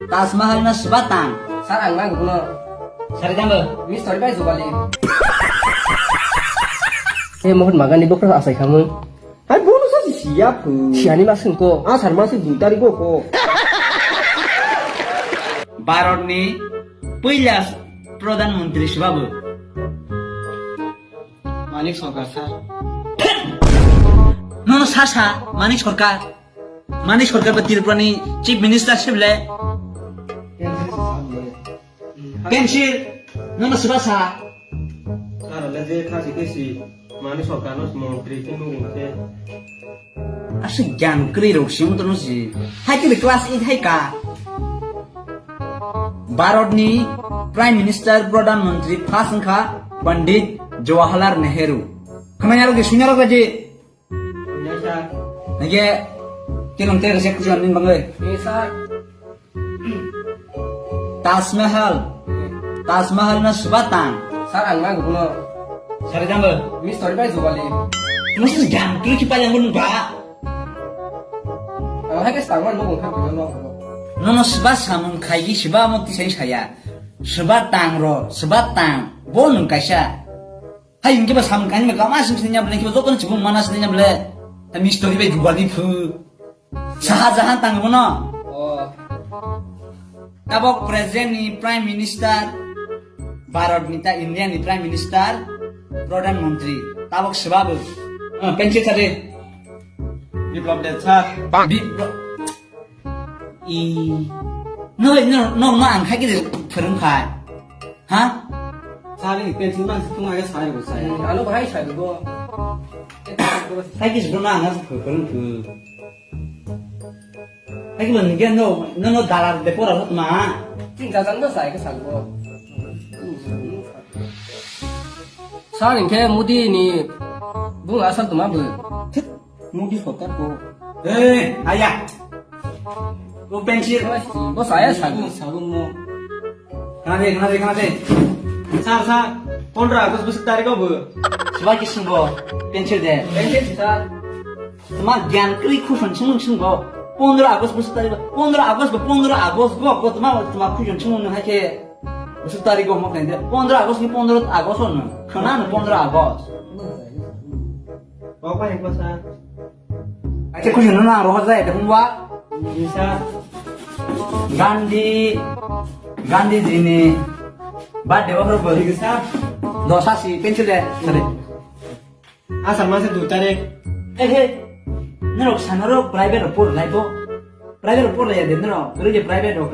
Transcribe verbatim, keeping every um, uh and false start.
Taj Mahal no swba tang. Sir, ang nang kuno. Sari jambo. Mister bai jubali. He mohon magani bokro asai khamung. Hai bono sa si siya phu. Siani masung ko. Ah, sar masung dui tarik ko. Bharat ni puila Pradhan Mantri swba bo. Manik Sarkar, sir. Nono sa sa, Manik Sarkar. Manik Sarkar ba Tripura ni Chief Minister se bole. Pencil, nono swba sa. Sir, le je thasi kesi, Manik Sarkar no montri khe nung khe. Aswk gyan kwrwi rok siyung tono si. Hai khe class eight hai ka. Bharat ni Prime Minister, Pradhan Mantri first wngkha Pandit Jawaharlal Nehru. Khwnai arok di, swi narok di. Yes, sir. Nage, kinong te reject kujan nin bangwe. Yes, sir. Taj Mahal. Taj Mahal no swba tang. Sir, ang nang kuno. Sari jambo. Mister bai jubali. Musu jam kiri ki payang mun ba. Ang hai ke sangwan mo bung khan kuno. Nono swba samung khaigi swba mo tisai saya. Swba tang ro, swba tang. Bo nung kaisa. Hai, hingke ba samung kainwi kama sing sing nyable, hingke ba jotono chibung mana sing nyable. Hai, Mister bai jubali phu. Shah Jahan tang bono. Oh. Tabok present ni Prime Minister, Bharat ni ta India ni Prime Minister, Pradhan Mantri. Tabok swba bo. Ah, pencil sade. Biplab Deb sir. Biplo-, I, no, no, no, no, ang khai kiri phwrwng khai. Ha? Sari pencil man sung aga sai bo sai. Hmm, ano bahai sai bo. Khai kiri no ang phwrwng khu. Khai kiri no, no, no, dalar de pora ma. Ting jajan no sai ka sai bo. Sir, hingke Modi ni bung asal tuma bo. Modi sorkar ko. Eh, aya. Ko pencil. Bo saya sagu. Sagu mo. Kana de, kana de, kana de. Sir, sir, pondro August bwswk tarik o bo. Swba ki swngbo, pencil de. Pencil sir. Tuma gyan kri khuson sung sung bo. Pondro August bwswk tarik o. Pondro August bo, pondro August bo, ko tuma, tuma khuson sung no hai khe. Bwswk tarik o hwnba khe de, pondro August ni pondro August o no. Khna no pondro August. Kok bai ko sa. Acha kuji no na roho jai de hwnba. Ni sa. Gandhi, Gandhi ji ni birthday o horo bo. Ni sa. Dosa si pencil de. Sare. Asal masa dui tarik. Eh, eh. Norok sanaro private o por lai bo. Private o por lai de norok. Guru je private o kri